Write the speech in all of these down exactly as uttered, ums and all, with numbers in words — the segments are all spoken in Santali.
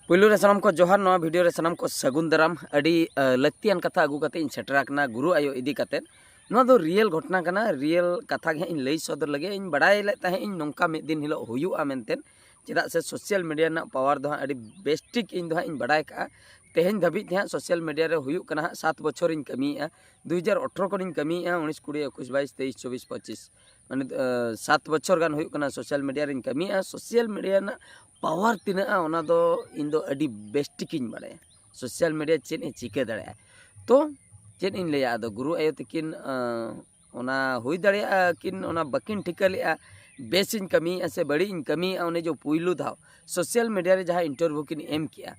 ᱯᱩᱭᱞᱩ ᱨᱮ ᱥᱟᱱᱟᱢ ᱠᱚ ᱡᱚᱦᱟᱨ᱾ ᱱᱚᱣᱟ ᱵᱷᱤᱰᱤᱭᱳ ᱨᱮ ᱥᱟᱱᱟᱢ ᱠᱚ ᱥᱟᱹᱜᱩᱱ ᱫᱟᱨᱟᱢ᱾ ᱟᱹᱰᱤ ᱞᱟᱹᱠᱛᱤᱭᱟᱱ ᱠᱟᱛᱷᱟ ᱟᱹᱜᱩ ᱠᱟᱛᱮ ᱤᱧ ᱥᱮᱴᱮᱨ ᱟᱠᱟᱱᱟ ᱜᱩᱨᱩ ᱟᱭᱳ ᱤᱫᱤ ᱠᱟᱛᱮ᱾ ᱱᱚᱣᱟ ᱫᱚ ᱨᱤᱭᱮᱞ ᱜᱷᱚᱴᱚᱱᱟ ᱠᱟᱱᱟ, ᱨᱤᱭᱮᱞ ᱠᱟᱛᱷᱟ ᱜᱮ ᱦᱟᱸᱜ ᱤᱧ ᱞᱟᱹᱭ ᱥᱚᱫᱚᱨ ᱞᱟᱹᱜᱤᱫ᱾ ᱤᱧ ᱵᱟᱲᱟᱭ ᱞᱮᱫ ᱛᱟᱦᱮᱸᱫ ᱤᱧ ᱱᱚᱝᱠᱟ ᱢᱤᱫ ᱫᱤᱱ ᱦᱤᱞᱳᱜ ᱦᱩᱭᱩᱜᱼᱟ ᱢᱮᱱᱛᱮ, ᱪᱮᱫᱟᱜ ᱥᱮ ᱥᱳᱥᱟᱞ ᱢᱤᱰᱤᱭᱟ ᱨᱮᱱᱟᱜ ᱯᱟᱣᱟᱨ ᱫᱚ ᱦᱟᱸᱜ ᱟᱹᱰᱤ ᱵᱮᱥ ᱴᱷᱤᱠ ᱤᱧ ᱫᱚ ᱦᱟᱸᱜ ᱤᱧ ᱵᱟᱲᱟᱭ ᱠᱟᱜᱼᱟ᱾ ᱛᱮᱦᱮᱧ ᱫᱷᱟᱹᱵᱤᱡ ᱛᱮ ᱦᱟᱸᱜ ᱥᱳᱥᱟᱞ ᱢᱤᱰᱤᱭᱟ ᱨᱮ ᱦᱩᱭᱩᱜ ᱠᱟᱱᱟ ᱦᱟᱸᱜ ᱥᱟᱛ ᱵᱚᱪᱷᱚᱨ ᱤᱧ ᱠᱟᱹᱢᱤᱭᱮᱫᱼᱟ᱾ ᱫᱩ ᱦᱟᱡᱟᱨ ᱟᱴᱷᱨᱚ ᱠᱷᱚᱱᱤᱧ ᱠᱟᱹᱢᱤᱭᱮᱫᱼᱟ, ᱩᱱᱤᱥ ᱠᱩᱲᱤ ᱮᱠᱩᱥ ᱵᱟᱭᱤᱥ ᱛᱮᱭᱤᱥ ᱪᱚᱵᱵᱤᱥ ᱯᱚᱸᱪᱤᱥ, ᱢᱟᱱᱮ ᱥᱟᱛ ᱵᱚᱪᱷᱚᱨ ᱜᱟᱱ ᱦᱩᱭᱩᱜ ᱠᱟᱱᱟ ᱥᱳᱥᱟᱞ ᱢᱤᱰᱤᱭᱟ ᱨᱤᱧ ᱠᱟᱹᱢᱤᱭᱮᱫᱼᱟ᱾ ᱥᱳᱥᱟᱞ ᱢᱤᱰᱤᱭᱟ ᱨᱮᱱᱟᱜ ᱯᱟᱣᱟᱨ ᱛᱤᱱᱟᱹᱜᱼᱟ ᱚᱱᱟ ᱫᱚ ᱤᱧ ᱫᱚ ᱟᱹᱰᱤ ᱵᱮᱥ ᱴᱷᱤᱠᱤᱧ ᱵᱟᱲᱟᱭᱟ᱾ ᱥᱳᱥᱟᱞ ᱢᱤᱰᱤᱭᱟ ᱪᱮᱫ ᱮ ᱪᱤᱠᱟᱹ ᱫᱟᱲᱮᱭᱟᱜᱼᱟ᱾ ᱛᱚ ᱪᱮᱫ ᱤᱧ ᱞᱟᱹᱭᱟ, ᱟᱫᱚ ᱜᱩᱨᱩ ᱟᱭᱳ ᱛᱟᱹᱠᱤᱱ ᱚᱱᱟ ᱦᱩᱭ ᱫᱟᱲᱮᱭᱟᱜᱼᱟ ᱠᱤᱱ ᱚᱱᱟ ᱵᱟᱹᱠᱤᱱ ᱴᱷᱤᱠᱟᱹ ᱞᱮᱫᱼᱟ, ᱵᱮᱥ ᱤᱧ ᱠᱟᱹᱢᱤᱭᱮᱫᱼᱟ ᱥᱮ ᱵᱟᱹᱲᱤᱡ ᱤᱧ ᱠᱟᱹᱢᱤᱭᱮᱫᱼᱟ᱾ ᱚᱱᱮ ᱡᱮ ᱯᱩᱭᱞᱩ ᱫᱷᱟᱣ ᱥᱳᱥᱟᱞ ᱢᱤᱰᱤᱭᱟ ᱨᱮ ᱡᱟᱦᱟᱸ ᱤᱱᱴᱟᱨᱵᱷᱤᱭᱩ ᱠᱤᱱ ᱮᱢ ᱠᱮᱜᱼᱟ,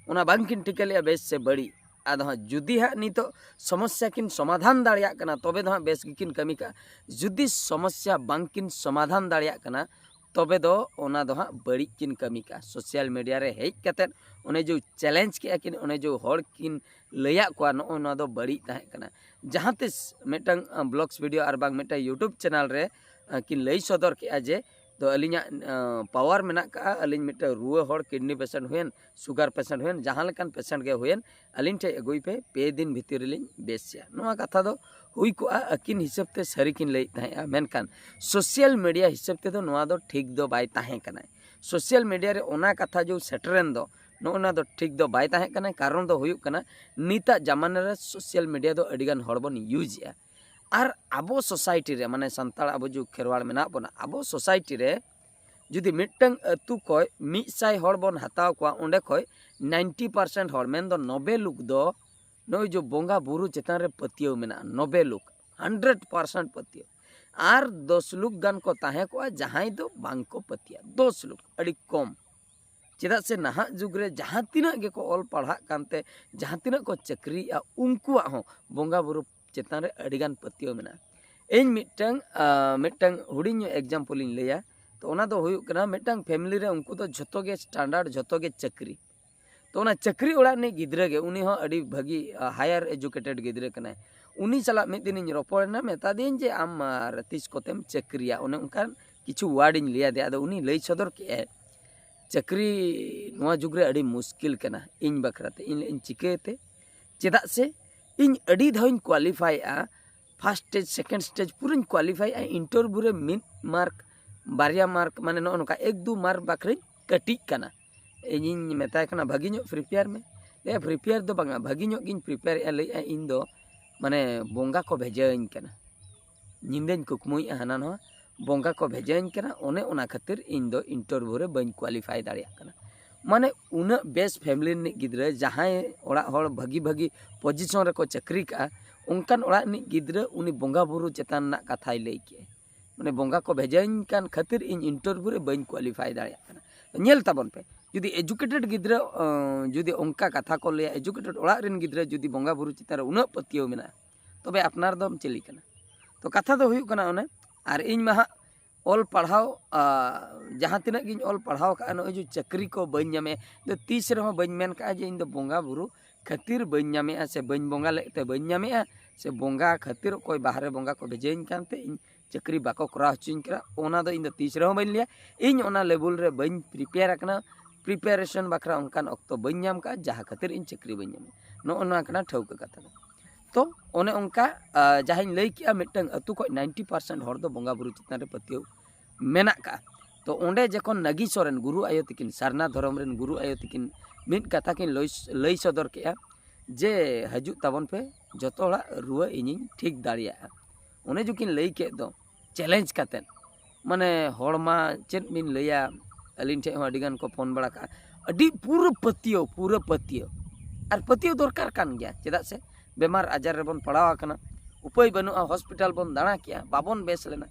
ᱚᱱᱟ ᱵᱟᱝᱠᱤᱱ ᱴᱷᱤᱠᱟᱹ ᱞᱮᱫᱼᱟ ᱵᱮᱥ ᱥᱮ ᱵᱟᱹᱲᱤᱡ᱾ ᱟᱫᱚ ᱦᱟᱸᱜ ᱡᱩᱫᱤ ᱦᱟᱸᱜ ᱱᱤᱛᱚᱜ ᱥᱚᱢᱚᱥᱥᱟ ᱠᱤᱱ ᱥᱚᱢᱟᱫᱷᱟᱱ ᱫᱟᱲᱮᱭᱟᱜ ᱠᱟᱱᱟ, ᱛᱚᱵᱮ ᱫᱚ ᱦᱟᱸᱜ ᱵᱮᱥ ᱜᱮᱠᱤᱱ ᱠᱟᱹᱢᱤ ᱠᱟᱜᱼᱟ᱾ ᱡᱩᱫᱤ ᱥᱚᱢᱚᱥᱥᱟ ᱵᱟᱝᱠᱤᱱ ᱥᱚᱢᱟᱫᱷᱟᱱ ᱫᱟᱲᱮᱭᱟᱜ ᱠᱟᱱᱟ, ᱛᱚᱵᱮ ᱫᱚ ᱚᱱᱟ ᱫᱚ ᱦᱟᱸᱜ ᱵᱟᱹᱲᱤᱡ ᱠᱤᱱ ᱠᱟᱹᱢᱤ ᱠᱟᱜᱼᱟ᱾ ᱥᱳᱥᱟᱞ ᱢᱤᱰᱤᱭᱟ ᱨᱮ ᱦᱮᱡ ᱠᱟᱛᱮᱫ ᱚᱱᱮ ᱡᱮ ᱪᱮᱞᱮᱧᱡᱽ ᱠᱮᱜᱼᱟ ᱠᱤᱱ, ᱚᱱᱮ ᱡᱮ ᱦᱚᱲ ᱠᱤᱱ ᱞᱟᱹᱭᱟᱫ ᱠᱚᱣᱟ ᱱᱚᱜᱼᱚᱭ ᱱᱚᱣᱟ ᱫᱚ ᱵᱟᱹᱲᱤᱡ ᱛᱟᱦᱮᱸ ᱠᱟᱱᱟ᱾ ᱡᱟᱦᱟᱸ ᱛᱤᱥ ᱢᱤᱫᱴᱟᱝ ᱵᱞᱚᱜᱥ ᱵᱷᱤᱰᱤᱭᱳ ᱟᱨ ᱵᱟᱝ ᱢᱤᱫᱴᱟᱝ ᱭᱩᱴᱩᱵᱽ ᱪᱮᱱᱮᱞ ᱨᱮ ᱠᱤᱱ ᱞᱟᱹᱭ ᱥᱚᱫᱚᱨ ᱠᱮᱜᱼᱟ ᱡᱮ ᱫᱚ ᱟᱹᱞᱤᱧᱟᱜ ᱯᱟᱣᱟᱨ ᱢᱮᱱᱟᱜ ᱠᱟᱜᱼᱟ, ᱟᱹᱞᱤᱧ ᱢᱤᱫᱴᱟᱝ ᱨᱩᱣᱟᱹ ᱦᱚᱲ, ᱠᱤᱰᱱᱤ ᱯᱮᱥᱮᱱᱴ ᱦᱩᱭᱮᱱ, ᱥᱩᱜᱟᱨ ᱯᱮᱥᱮᱱᱴ ᱦᱩᱭᱮᱱ, ᱡᱟᱦᱟᱸ ᱞᱮᱠᱟᱱ ᱯᱮᱥᱮᱱᱴ ᱜᱮ ᱦᱩᱭᱮᱱ, ᱟᱹᱞᱤᱧ ᱴᱷᱮᱱ ᱟᱹᱜᱩᱭ ᱯᱮ, ᱯᱮ ᱫᱤᱱ ᱵᱷᱤᱛᱤᱨ ᱨᱮᱞᱤᱧ ᱵᱮᱥᱮᱜᱼᱟ᱾ ᱱᱚᱣᱟ ᱠᱟᱛᱷᱟ ᱫᱚ ᱦᱩᱭ ᱠᱚᱜᱼᱟ, ᱟᱹᱠᱤᱱ ᱦᱤᱥᱟᱹᱵ ᱛᱮ ᱥᱟᱹᱨᱤ ᱠᱤᱱ ᱞᱟᱹᱭᱮᱫ ᱛᱟᱦᱮᱸᱜᱼᱟ, ᱢᱮᱱᱠᱷᱟᱱ ᱥᱳᱥᱟᱞ ᱢᱤᱰᱤᱭᱟ ᱦᱤᱥᱟᱹᱵ ᱛᱮᱫᱚ ᱱᱚᱣᱟ ᱫᱚ ᱴᱷᱤᱠ ᱫᱚ ᱵᱟᱭ ᱛᱟᱦᱮᱸ ᱠᱟᱱᱟ᱾ ᱥᱳᱥᱟᱞ ᱢᱤᱰᱤᱭᱟ ᱨᱮ ᱚᱱᱟ ᱠᱟᱛᱷᱟ ᱡᱮ ᱥᱮᱴᱮᱨᱮᱱ ᱫᱚ, ᱱᱚᱜᱼᱚ ᱱᱚᱣᱟ ᱫᱚ ᱴᱷᱤᱠ ᱫᱚ ᱵᱟᱭ ᱛᱟᱦᱮᱸ ᱠᱟᱱᱟ᱾ ᱠᱟᱨᱚᱱ ᱫᱚ ᱦᱩᱭᱩᱜ ᱠᱟᱱᱟ, ᱱᱤᱛᱟᱜ ᱡᱟᱢᱟᱱᱟ ᱨᱮ ᱥᱳᱥᱟᱞ ᱢᱤᱰᱤᱭᱟ ᱫᱚ ᱟᱹᱰᱤᱜᱟᱱ ᱦᱚᱲ ᱵᱚᱱ ᱤᱭᱩᱡᱽ ᱮᱜᱼᱟ᱾ ᱟᱨ ᱟᱵᱚ ᱥᱳᱥᱟᱭᱴᱤ ᱨᱮ, ᱢᱟᱱᱮ ᱥᱟᱱᱛᱟᱲ ᱟᱵᱚ ᱡᱮ ᱠᱷᱮᱨᱣᱟᱲ ᱢᱮᱱᱟᱜ ᱵᱚᱱᱟ, ᱟᱵᱚ ᱥᱳᱥᱟᱭᱴᱤ ᱨᱮ ᱡᱩᱫᱤ ᱢᱤᱫᱴᱟᱝ ᱟᱹᱛᱩ ᱠᱷᱚᱱ ᱢᱤᱫ ᱥᱟᱭ ᱦᱚᱲ ᱵᱚᱱ ᱦᱟᱛᱟᱣ ᱠᱚᱣᱟ, ᱚᱸᱰᱮ ᱠᱷᱚᱱ ᱱᱟᱭᱤᱱᱴᱤ ᱯᱟᱨᱥᱮᱱᱴ ᱦᱚᱲ, ᱢᱮᱱᱫᱚ ᱱᱚᱵᱮ ᱞᱩᱠ ᱫᱚ ᱱᱚᱜᱼᱚᱭ ᱡᱮ ᱵᱚᱸᱜᱟ ᱵᱩᱨᱩ ᱪᱮᱛᱟᱱ ᱨᱮ ᱯᱟᱹᱛᱭᱟᱹᱣ ᱢᱮᱱᱟᱜᱼᱟ, ᱱᱚᱵᱮ ᱞᱩᱠ, ᱦᱟᱱᱰᱨᱮᱰ ᱯᱟᱨᱥᱮᱱᱴ ᱯᱟᱹᱛᱭᱟᱹᱣ᱾ ᱟᱨ ᱫᱚᱥ ᱞᱩᱠ ᱜᱟᱱ ᱠᱚ ᱛᱟᱦᱮᱸ ᱠᱚᱜᱼᱟ ᱡᱟᱦᱟᱸᱭ ᱫᱚ ᱵᱟᱝ ᱠᱚ ᱯᱟᱹᱛᱭᱟᱹᱜᱼᱟ, ᱫᱚᱥ ᱞᱩᱠ, ᱟᱹᱰᱤ ᱠᱚᱢ᱾ ᱪᱮᱫᱟᱜ ᱥᱮ ᱱᱟᱦᱟᱜ ᱡᱩᱜᱽ ᱨᱮ ᱡᱟᱦᱟᱸ ᱛᱤᱱᱟᱹᱜ ᱜᱮᱠᱚ ᱚᱞ ᱯᱟᱲᱦᱟᱜ ᱠᱟᱱᱛᱮ, ᱡᱟᱦᱟᱸ ᱛᱤᱱᱟᱹᱜ ᱠᱚ ᱪᱟᱹᱠᱨᱤᱭᱮᱜᱼᱟ, ᱩᱱᱠᱩᱣᱟᱜ ᱦᱚᱸ ᱵᱚᱸᱜᱟ ᱵᱩᱨᱩ ᱪᱮᱛᱟᱱ ᱨᱮ ᱟᱹᱰᱤᱜᱟᱱ ᱯᱟᱹᱛᱭᱟᱹᱣ ᱢᱮᱱᱟᱜᱼᱟ᱾ ᱤᱧ ᱢᱤᱫᱴᱟᱝ, ᱟᱸ, ᱢᱤᱫᱴᱟᱝ ᱦᱩᱰᱤᱧ ᱧᱚᱜ ᱮᱠᱡᱟᱢᱯᱚᱞ ᱤᱧ ᱞᱟᱹᱭᱟ᱾ ᱛᱚ ᱚᱱᱟ ᱫᱚ ᱦᱩᱭᱩᱜ ᱠᱟᱱᱟ, ᱢᱤᱫᱴᱟᱝ ᱯᱷᱮᱢᱤᱞᱤ ᱨᱮ ᱩᱱᱠᱩ ᱫᱚ ᱡᱷᱚᱛᱚ ᱜᱮ ᱥᱴᱟᱱᱰᱟᱨᱰ, ᱡᱷᱚᱛᱚ ᱜᱮ ᱪᱟᱹᱠᱨᱤ᱾ ᱛᱚ ᱚᱱᱟ ᱪᱟᱹᱠᱨᱤ ᱚᱲᱟᱜ ᱨᱤᱱᱤᱡ ᱜᱤᱫᱽᱨᱟᱹ ᱜᱮ, ᱩᱱᱤ ᱦᱚᱸ ᱟᱹᱰᱤ ᱵᱷᱟᱹᱜᱤ, ᱟᱸ, ᱦᱟᱭᱟᱨ ᱮᱡᱩᱠᱮᱴᱮᱰ ᱜᱤᱫᱽᱨᱟᱹ ᱠᱟᱱᱟᱭ᱾ ᱩᱱᱤ ᱥᱟᱞᱟᱜ ᱢᱤᱫ ᱫᱤᱱᱤᱧ ᱨᱚᱯᱚᱲᱮᱱᱟ, ᱢᱮᱛᱟ ᱫᱤᱭᱟᱹᱧ ᱡᱮ, "ᱟᱢ, ᱟᱨ ᱛᱤᱥ ᱠᱚᱛᱮᱢ ᱪᱟᱹᱠᱨᱤᱭᱟ?" ᱚᱱᱮ ᱚᱱᱠᱟᱱ ᱠᱤᱪᱷᱩ ᱣᱟᱨᱰ ᱤᱧ ᱞᱟᱹᱭ ᱟᱫᱮᱭᱟ᱾ ᱟᱫᱚ ᱩᱱᱤ ᱞᱟᱹᱭ ᱥᱚᱫᱚᱨ ᱠᱮᱜᱼᱟᱭ, ᱪᱟᱹᱠᱨᱤ ᱱᱚᱣᱟ ᱡᱩᱜᱽ ᱨᱮ ᱟᱹᱰᱤ ᱢᱩᱥᱠᱤᱞ ᱠᱟᱱᱟ ᱤᱧ ᱵᱟᱠᱷᱨᱟ ᱛᱮ᱾ ᱤᱧ ᱞᱟᱹᱭ ᱤᱧ ᱪᱤᱠᱟᱹᱭᱛᱮ? ᱪᱮᱫᱟᱜ ᱥᱮ ᱤᱧ ᱟᱹᱰᱤ ᱫᱷᱟᱣ ᱤᱧ ᱠᱳᱣᱟᱞᱤᱯᱷᱟᱭᱮᱜᱼᱟ, ᱯᱷᱟᱥᱴ ᱥᱴᱮᱡᱽ, ᱥᱮᱠᱮᱱᱰ ᱥᱴᱮᱡᱽ ᱯᱩᱨᱟᱹᱧ ᱠᱳᱣᱟᱞᱤᱯᱷᱟᱭᱮᱜᱼᱟ, ᱤᱱᱴᱟᱨᱵᱷᱤᱭᱩ ᱨᱮ ᱢᱤᱫ ᱢᱟᱨᱠ, ᱵᱟᱨᱭᱟ ᱢᱟᱨᱠ, ᱢᱟᱱᱮ ᱱᱚᱜᱼᱚ ᱱᱚᱝᱠᱟ ᱮᱠ ᱫᱩ ᱢᱟᱨᱠ ᱵᱟᱠᱷᱨᱟᱧ ᱠᱟᱹᱴᱤᱡ ᱠᱟᱱᱟ᱾ ᱤᱧᱤᱧ ᱢᱮᱛᱟᱭ ᱠᱟᱱᱟ, "ᱵᱷᱟᱹᱜᱤ ᱧᱚᱜ ᱯᱨᱤᱯᱮᱭᱟᱨ ᱢᱮ᱾" ᱞᱟᱹᱭᱟ, "ᱯᱨᱤᱯᱮᱭᱟᱨ ᱫᱚ ᱵᱟᱝᱟ, ᱵᱷᱟᱹᱜᱤ ᱧᱚᱜ ᱜᱤᱧ ᱯᱨᱤᱯᱮᱭᱟᱨᱮᱜᱼᱟ", ᱞᱟᱹᱭᱮᱜᱼᱟ, "ᱤᱧ ᱫᱚ ᱢᱟᱱᱮ ᱵᱚᱸᱜᱟ ᱠᱚ ᱵᱷᱮᱡᱟᱣᱟᱹᱧ ᱠᱟᱱᱟ, ᱧᱤᱫᱟᱹᱧ ᱠᱩᱠᱢᱩᱭᱮᱜᱼᱟ ᱦᱟᱱᱟ ᱱᱚᱣᱟ, ᱵᱚᱸᱜᱟ ᱠᱚ ᱵᱷᱮᱡᱟᱣᱟᱹᱧ ᱠᱟᱱᱟ, ᱚᱱᱮ ᱚᱱᱟ ᱠᱷᱟᱹᱛᱤᱨ ᱤᱧ ᱫᱚ ᱤᱱᱴᱟᱨᱵᱷᱤᱭᱩ ᱨᱮ ᱵᱟᱹᱧ ᱠᱳᱣᱟᱞᱤᱯᱷᱟᱭ ᱫᱟᱲᱮᱭᱟᱜ ᱠᱟᱱᱟ᱾" ᱢᱟᱱᱮ ᱩᱱᱟᱹᱜ ᱵᱮᱥ ᱯᱷᱮᱢᱮᱞᱤ ᱨᱤᱱᱤᱡ ᱜᱤᱫᱽᱨᱟᱹ, ᱡᱟᱦᱟᱸᱭ ᱚᱲᱟᱜ ᱦᱚᱲ ᱵᱷᱟᱹᱜᱤ ᱵᱷᱟᱹᱜᱤ ᱯᱚᱡᱤᱥᱚᱱ ᱨᱮᱠᱚ ᱪᱟᱹᱠᱨᱤ ᱠᱟᱜᱼᱟ, ᱚᱱᱠᱟᱱ ᱚᱲᱟᱜ ᱨᱤᱱᱤᱡ ᱜᱤᱫᱽᱨᱟᱹ ᱩᱱᱤ ᱵᱚᱸᱜᱟ ᱵᱩᱨᱩ ᱪᱮᱛᱟᱱ ᱨᱮᱱᱟᱜ ᱠᱟᱛᱷᱟᱭ ᱞᱟᱹᱭ ᱠᱮᱜᱼᱟ᱾ ᱢᱟᱱᱮ ᱵᱚᱸᱜᱟ ᱠᱚ ᱵᱷᱮᱡᱟᱧ ᱠᱟᱱ ᱠᱷᱟᱹᱛᱤᱨ ᱤᱧ ᱤᱱᱴᱟᱨᱵᱷᱤᱭᱩ ᱨᱮ ᱵᱟᱹᱧ ᱠᱳᱣᱟᱞᱤᱯᱷᱟᱭ ᱫᱟᱲᱮᱭᱟᱜ ᱠᱟᱱᱟ᱾ ᱧᱮᱞ ᱛᱟᱵᱚᱱ ᱯᱮ, ᱡᱩᱫᱤ ᱮᱡᱩᱠᱮᱴᱮᱰ ᱜᱤᱫᱽᱨᱟᱹ, ᱚ, ᱡᱩᱫᱤ ᱚᱱᱠᱟ ᱠᱟᱛᱷᱟ ᱠᱚ ᱞᱟᱹᱭᱟ, ᱮᱡᱩᱠᱮᱴᱮᱰ ᱚᱲᱟᱜ ᱨᱮᱱ ᱜᱤᱫᱽᱨᱟᱹ ᱡᱩᱫᱤ ᱵᱚᱸᱜᱟ ᱵᱩᱨᱩ ᱪᱮᱛᱟᱱ ᱨᱮ ᱩᱱᱟᱹᱜ ᱯᱟᱹᱛᱭᱟᱹᱣ ᱢᱮᱱᱟᱜᱼᱟ, ᱛᱚᱵᱮ ᱟᱯᱱᱟᱨ ᱫᱚᱢ ᱪᱤᱞᱤ ᱠᱟᱱᱟ? ᱛᱚ ᱠᱟᱛᱷᱟ ᱫᱚ ᱦᱩᱭᱩᱜ ᱠᱟᱱᱟ ᱚᱱᱮ, ᱟᱨ ᱤᱧ ᱢᱟ ᱦᱟᱸᱜ ᱚᱞ ᱯᱟᱲᱦᱟᱣ, ᱟ, ᱡᱟᱦᱟᱸ ᱛᱤᱱᱟᱹᱜ ᱜᱤᱧ ᱚᱞ ᱯᱟᱲᱦᱟᱣ ᱠᱟᱜᱼᱟ, ᱱᱚᱜᱼᱚᱭ ᱡᱮ ᱪᱟᱹᱠᱨᱤ ᱠᱚ ᱵᱟᱹᱧ ᱧᱟᱢᱮᱫ, ᱤᱧ ᱫᱚ ᱛᱤᱥ ᱨᱮᱦᱚᱸ ᱵᱟᱹᱧ ᱢᱮᱱ ᱠᱟᱜᱼᱟ ᱡᱮ ᱤᱧ ᱫᱚ ᱵᱚᱸᱜᱟ ᱵᱩᱨᱩ ᱠᱷᱟᱹᱛᱤᱨ ᱵᱟᱹᱧ ᱧᱟᱢᱮᱫᱼᱟ, ᱥᱮ ᱵᱟᱹᱧ ᱵᱚᱸᱜᱟ ᱞᱮᱫ ᱛᱮ ᱵᱟᱹᱧ ᱧᱟᱢᱮᱫᱼᱟ, ᱥᱮ ᱵᱚᱸᱜᱟ ᱠᱷᱟᱹᱛᱤᱨ ᱚᱠᱚᱭ ᱵᱟᱦᱨᱮ ᱵᱚᱸᱜᱟ ᱠᱚ ᱵᱷᱮᱡᱟᱧ ᱠᱟᱱᱛᱮ ᱤᱧ ᱪᱟᱹᱠᱨᱤ ᱵᱟᱠᱚ ᱠᱚᱨᱟᱣ ᱦᱚᱪᱚᱧ ᱠᱟᱱᱟ, ᱚᱱᱟ ᱫᱚ ᱤᱧ ᱫᱚ ᱛᱤᱥ ᱨᱮᱦᱚᱸ ᱵᱟᱹᱧ ᱞᱟᱹᱭᱟ᱾ ᱤᱧ ᱚᱱᱟ ᱞᱮᱵᱮᱞ ᱨᱮ ᱵᱟᱹᱧ ᱯᱨᱤᱯᱮᱭᱟᱨ ᱟᱠᱟᱱᱟ, ᱯᱨᱤᱯᱟᱨᱮᱥᱚᱱ ᱵᱟᱠᱷᱨᱟ ᱚᱱᱠᱟᱱ ᱚᱠᱛᱚ ᱵᱟᱹᱧ ᱧᱟᱢ ᱠᱟᱜᱼᱟ, ᱡᱟᱦᱟᱸ ᱠᱷᱟᱹᱛᱤᱨ ᱤᱧ ᱪᱟᱹᱠᱨᱤ ᱵᱟᱹᱧ ᱧᱟᱢᱟ᱾ ᱱᱚᱜᱼᱚ ᱱᱚᱣᱟ ᱠᱟᱱᱟ ᱴᱷᱟᱹᱣᱠᱟᱹ ᱠᱟᱛᱷᱟ ᱫᱚ᱾ ᱛᱚ ᱚᱱᱮ ᱚᱱᱠᱟ, ᱟ, ᱡᱟᱦᱟᱸᱧ ᱞᱟᱹᱭ ᱠᱮᱜᱼᱟ, ᱢᱤᱫᱴᱟᱝ ᱟᱹᱛᱩ ᱠᱷᱚᱱ ᱱᱟᱭᱤᱱᱴᱤ ᱯᱟᱨᱥᱮᱱᱴ ᱦᱚᱲ ᱫᱚ ᱵᱚᱸᱜᱟ ᱵᱩᱨᱩ ᱪᱮᱛᱟᱱ ᱨᱮ ᱯᱟᱹᱛᱭᱟᱹᱣ ᱢᱮᱱᱟᱜ ᱠᱟᱜᱼᱟ᱾ ᱛᱚ ᱚᱸᱰᱮ ᱡᱚᱠᱷᱚᱱ ᱱᱟᱜᱤ ᱥᱚᱨᱮᱱ, ᱜᱩᱨᱩ ᱟᱭᱳ ᱛᱟᱹᱠᱤᱱ, ᱥᱟᱨᱱᱟ ᱫᱷᱚᱨᱚᱢ ᱨᱮᱱ ᱜᱩᱨᱩ ᱟᱭᱳ ᱛᱟᱹᱠᱤᱱ ᱢᱤᱫ ᱠᱟᱛᱷᱟ ᱠᱤᱱ ᱞᱟᱹᱭ, ᱞᱟᱹᱭ ᱥᱚᱫᱚᱨ ᱠᱮᱜᱼᱟ ᱡᱮ, "ᱦᱤᱡᱩᱜ ᱛᱟᱵᱚᱱ ᱯᱮ, ᱡᱚᱛᱚ ᱦᱚᱲᱟᱜ ᱨᱩᱣᱟᱹ ᱤᱧᱤᱧ ᱴᱷᱤᱠ ᱫᱟᱲᱮᱭᱟᱜᱼᱟ᱾" ᱚᱱᱮ ᱡᱚᱠᱤᱱ ᱞᱟᱹᱭ ᱠᱮᱫ ᱫᱚ, ᱪᱮᱞᱮᱧᱡᱽ ᱠᱟᱛᱮᱫ, ᱢᱟᱱᱮ ᱦᱚᱲ ᱢᱟ ᱪᱮᱫ ᱵᱤᱱ ᱞᱟᱹᱭᱟ, ᱟᱹᱞᱤᱧ ᱴᱷᱮᱱ ᱦᱚᱸ ᱟᱹᱰᱤ ᱜᱟᱱ ᱠᱚ ᱯᱷᱳᱱ ᱵᱟᱲᱟ ᱠᱟᱜᱼᱟ᱾ ᱟᱹᱰᱤ ᱯᱩᱨᱟᱹ ᱯᱟᱹᱛᱭᱟᱹᱣ, ᱯᱩᱨᱟᱹ ᱯᱟᱹᱛᱭᱟᱹᱣ᱾ ᱟᱨ ᱯᱟᱹᱛᱭᱟᱹᱣ ᱫᱚᱨᱠᱟᱨ ᱠᱟᱱ ᱜᱮᱭᱟ, ᱪᱮᱫᱟᱜ ᱥᱮ ᱵᱮᱢᱟᱨ ᱟᱡᱟᱨ ᱨᱮᱵᱚᱱ ᱯᱟᱲᱟᱣ ᱟᱠᱟᱱᱟ, ᱩᱯᱟᱹᱭ ᱵᱟᱹᱱᱩᱜᱼᱟ, ᱦᱚᱥᱯᱤᱴᱟᱞ ᱵᱚᱱ ᱫᱟᱬᱟ ᱠᱮᱜᱼᱟ, ᱵᱟᱵᱚᱱ ᱵᱮᱥ ᱞᱮᱱᱟ,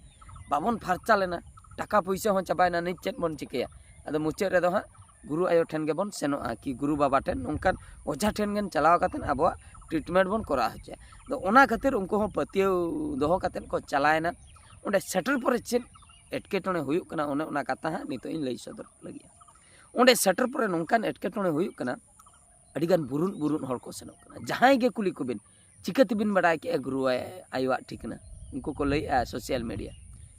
ᱵᱟᱵᱚᱱ ᱯᱷᱟᱨᱪᱟ ᱞᱮᱱᱟ, ᱴᱟᱠᱟ ᱯᱩᱭᱥᱟᱹ ᱦᱚᱸ ᱪᱟᱵᱟᱭᱮᱱᱟ, ᱱᱤᱛ ᱪᱮᱫ ᱵᱚᱱ ᱪᱤᱠᱟᱹᱭᱟ? ᱟᱫᱚ ᱢᱩᱪᱟᱹᱫ ᱨᱮᱫᱚ ᱦᱟᱸᱜ ᱜᱩᱨᱩ ᱟᱭᱳ ᱴᱷᱮᱱ ᱜᱮᱵᱚᱱ ᱥᱮᱱᱚᱜᱼᱟ, ᱠᱤ ᱜᱩᱨᱩ ᱵᱟᱵᱟ ᱴᱷᱮᱱ, ᱱᱚᱝᱠᱟᱱ ᱚᱡᱷᱟ ᱴᱷᱮᱱ ᱜᱮ ᱪᱟᱞᱟᱣ ᱠᱟᱛᱮᱫ ᱟᱵᱚᱣᱟᱜ ᱴᱨᱤᱴᱢᱮᱱᱴ ᱵᱚᱱ ᱠᱚᱨᱟᱣ ᱦᱚᱪᱚᱭᱟ᱾ ᱟᱫᱚ ᱚᱱᱟ ᱠᱷᱟᱹᱛᱤᱨ ᱩᱱᱠᱩ ᱦᱚᱸ ᱯᱟᱹᱛᱭᱟᱹᱣ ᱫᱚᱦᱚ ᱠᱟᱛᱮᱫ ᱠᱚ ᱪᱟᱞᱟᱣᱮᱱᱟ᱾ ᱚᱸᱰᱮ ᱥᱮᱴᱮᱨ ᱯᱚᱨᱮ ᱪᱮᱫ ᱮᱴᱠᱮᱴᱚᱬᱮ ᱦᱩᱭᱩᱜ ᱠᱟᱱᱟ, ᱚᱱᱮ ᱚᱱᱟ ᱠᱟᱛᱷᱟ ᱦᱟᱸᱜ ᱱᱤᱛᱚᱜ ᱤᱧ ᱞᱟᱹᱭ ᱥᱚᱫᱚᱨ ᱞᱟᱹᱜᱤᱫ᱾ ᱚᱸᱰᱮ ᱥᱮᱴᱮᱨ ᱯᱚᱨᱮ ᱱᱚᱝᱠᱟᱱ ᱮᱴᱠᱮᱴᱚᱬᱮ ᱦᱩᱭᱩᱜ ᱠᱟᱱᱟ, ᱟᱹᱰᱤᱜᱟᱱ ᱵᱩᱨᱩᱱ ᱵᱩᱨᱩᱱ ᱦᱚᱲ ᱠᱚ ᱥᱮᱱᱚᱜ ᱠᱟᱱᱟ᱾ ᱡᱟᱦᱟᱸᱭ ᱜᱮ ᱠᱩᱞᱤ ᱠᱚᱵᱤᱱ, "ᱪᱤᱠᱟᱹ ᱛᱮᱵᱤᱱ ᱵᱟᱲᱟᱭ ᱠᱮᱜᱼᱟ ᱜᱩᱨᱩ ᱟᱭ-, ᱟᱭᱳᱣᱟᱜ ᱴᱷᱤᱠᱟᱹᱱᱟ?" ᱩᱱᱠᱩ ᱠᱚ ᱞᱟᱹᱭᱮᱜᱼᱟ, "ᱥᱳᱥᱟᱞ ᱢᱤᱰᱤᱭᱟ,